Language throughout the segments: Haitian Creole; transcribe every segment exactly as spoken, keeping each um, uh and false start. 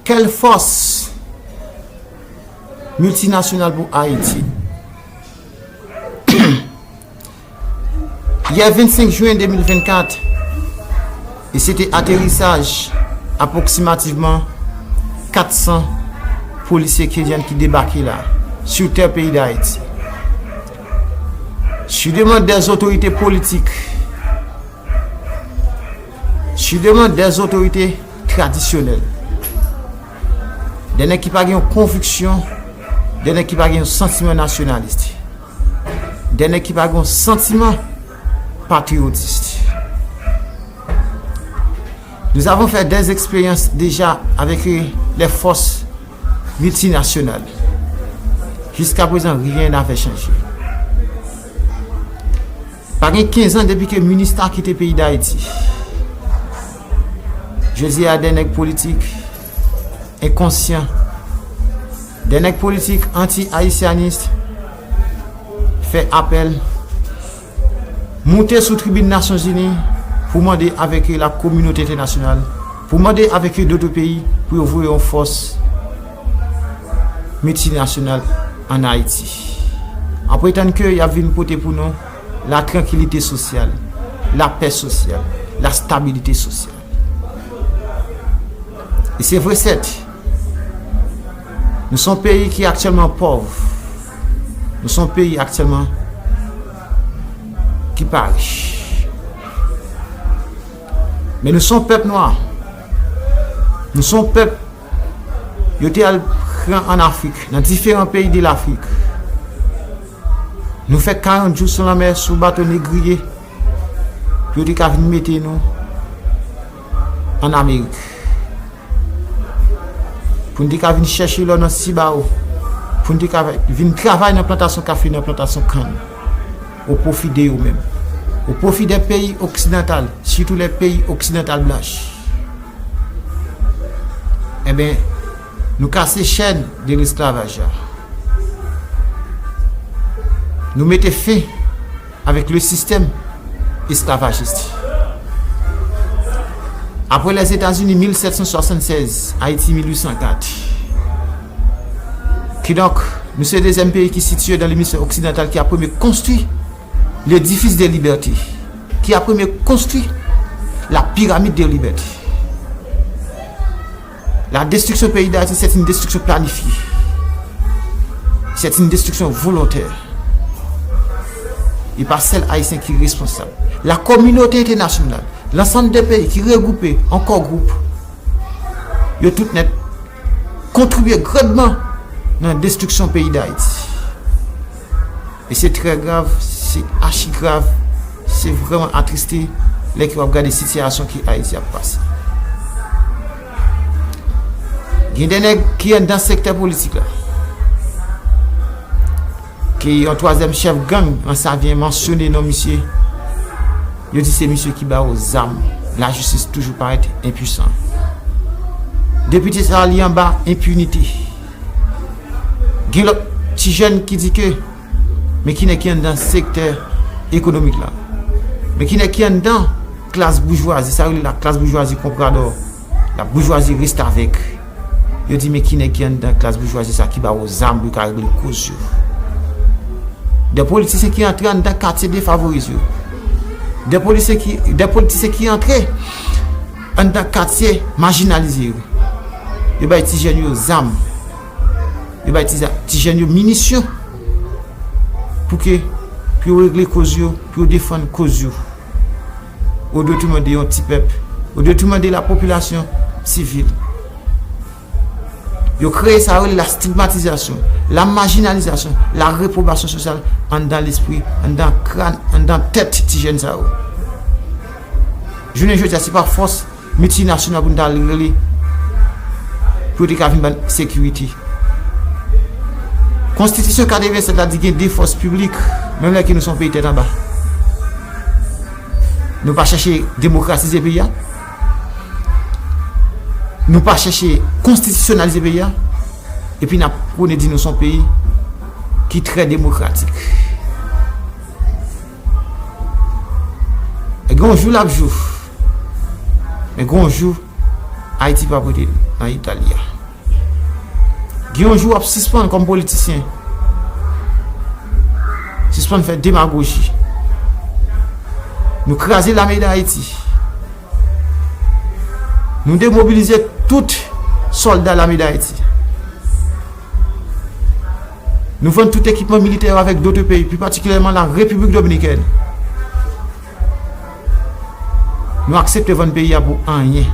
Kèl fòs miltinasyonal pou Ayiti? Yè vennsenk jen de mil vennkat, e se te aterisaj apwoksimativman kat san polisye kenyan ki debake la, sou tè peyi Dayiti. Sou demann dè otorite politik, sou demann dè otorite tradisyonèl, dè nèg ki pa gen yon konviksyon, dè nèg ki pa gen yon santiman nasyonalis, dè nèg ki pa gen yon santiman patriyotis. Nous avons fait des expériences déjà avec les forces multinationales. Jusqu'à présent, rien n'avait changé. Pa gen kenz an depi ke MINUSTAH kite peyi Dayiti. Jodi a, dè nèg politik enkonsyan, dè nèg politik anti-ayisyanis fè apèl, moute sou tribin Nasyonzini pou mande avèk la kominote entènasyonal, pou mande avèk dòt peyi pou yo voye yon fòs miltinasyonal ann Ayiti. An pretann ke y ap vin pote pou nou la trankilite sosyal, lapè sosyal, la stabilite sosyal. E se vre, sèt, nou se yon peyi ki aktyèlman pòv. Nou se yon peyi aktyèlman ki pa rich. Men nou se yon pèp nwa. Nou se yon pèp yo te al pran ann Afrik, nan diferan peyi de Lafrik. Nou fè karant jou sou lanmè, sou bato negriye, pou yo te ka vin mete nou ann Amerik. Pou n te ka vin chèche lò nan Sibao. Pou n te ka vin travay nan plantasyon kafe, nan plantasyon kann. O pwofi de yo menm. O pwofi dè peyi oksidantal, sitou lè peyi oksidantal blanch. Enben, nou kase chèn de lesklavaj la. Nou mete fen avèk le sistèm esklavajis. Apre Lèzetazini mil sèt san swasannsèz, Ayiti mil uit san kat. Kidonk, nou se dezyèm peyi ki sitiye dan lemisfè oksidantal ki a premye konstwi ledifis de libète, ki a premye konstwi la piramid de libète. La destruction peyi Dayiti, c'est une destruction planifiée. C'est une destruction volontaire. E pa sèl Ayisyen ki responsab. La kominote entènasyonal, lansanm de peyi ki regwoupe an kò gwoup, yo tout nèt kontribye grandman nan destriksyon peyi Dayiti. E se trè grav, se achi grav, se vrèman atriste lè ke w ap gade sitiyasyon ke Ayiti ap pase. Gen de nèg ki anndan sektè politik la, ke yon twazyèm chèf gang an sa vyen mansyone non misye. Yo di se misye ki ba yo zam. Lajistis toujou parèt enpwisan. Depite sa li anba enpinite. Gen lòt ti jèn ki di ke, men ki nèg ki anndan sektè ekonomik la? Men ki nèg ki anndan klas boujwazi, sa yo rele la klas boujwazi konpradò, la boujwazi restavèk? Yo di, men ki nèg ki anndan klas boujwazi sa ki ba yo zam pou yo ka regle koz yo? De politisyen ki antre anndan katye defavorize yo. De politisyen ki, de politisyen ki antre anndan katye majinalize yo. Yo bay ti jèn yo zam. Yo bay ti za-, ti jèn yo minisyon pou ke, pou yo regle koz yo, pou yo defann koz yo. O detrimè de yon ti pèp, o detrimè de la popilasyon sivil. Yo kreye sa yo rele la stigmatizasyon, la majinalizasyon, la repwobasyon sosyal anndan lespri, anndan kràn, anndan tèt ti jèn sa yo. Jounen jodi a, se pa fòs miltinasyonal pou n ta al rele pou yo te ka vin ban n sekirite. Konstitisyon katrevennsèt la di gen de fòs piblik, menm lè ke nou se yon peyi tèt anba. Nou pa chèche demokratize peyi a. Nou pa chèche konstitisyonalize peyi a. Epi n ap pwone di nou se yon peyi ki trè demokratik. Gen yon jou l ap jou. Men gen yon jou, Ayiti p ap rete nan eta li a. Gen yon jou w ap sispann kòm politisyen. Sispann fè demagoji. Nou kraze lame Dayiti. Nou demobilize tout sòlda lame Dayiti. Nou vann tout ekipman militè yo avèk dòt peyi, pi patikilyèman la Repiblik Dominikèn. Nou aksepte vann peyi a pou anyen.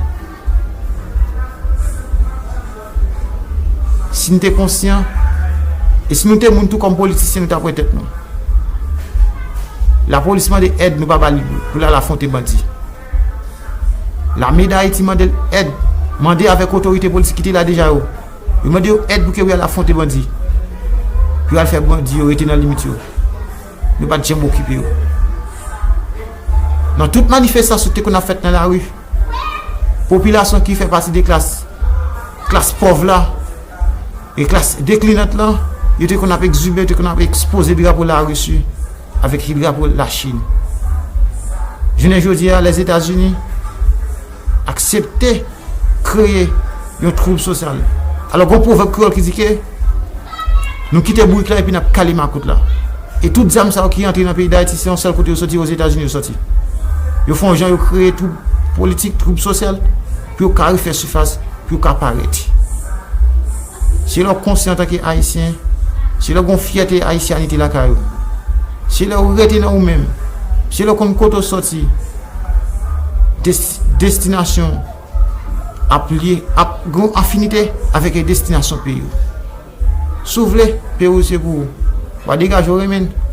Si n te konsyan, e si nou te moun tou kòm politisyen, nou t ap wè tèt nou. Lapolis mande èd, nou pa ba li pou l al afwonte bandi. Lame Dayiti mande l èd, mande avèk otorite politik ki te la deja yo. Yo mande yo èd pou ke yo al afwonte bandi. Pou yo al fè bandi yo rete nan limit yo. Nou pa t janm okipe yo. Nan tout manifestasyon ki te konn ap fèt nan lari, popilasyon ki fè pati de klas, klas pòv la, e klas deklinant lan, yo te konn ap egzibe, yo te konn ap ekspoze drapo Larisi avèk drapo Lachin. Jounen jodi a, Lèzetazini aksepte kreye yon twoub sosyal. Alò, gen yon pwovèb kreyòl ki di ke nou kite bourik la epi n ap kale makout la. E tout zam sa yo ki antre nan peyi Dayiti, se yon sèl kote yo soti, Ozetazini yo soti. Yo fè yon jan, yo kreye twoub politik, twoub sosyal, pou yo ka refè sifas, pou yo ka parèt. Se lè w konsyan antanke Ayisyen, se lè w gen yon fyète ayisyanite lakay ou. Se lè w rete nan ou menm, se lè w konn kote w soti, des-, destinasyon ap lye, ap gen yon afinite avèk destinasyon peyi w. Si w vle, peyi w se pou ou. W a degaje w renmen l.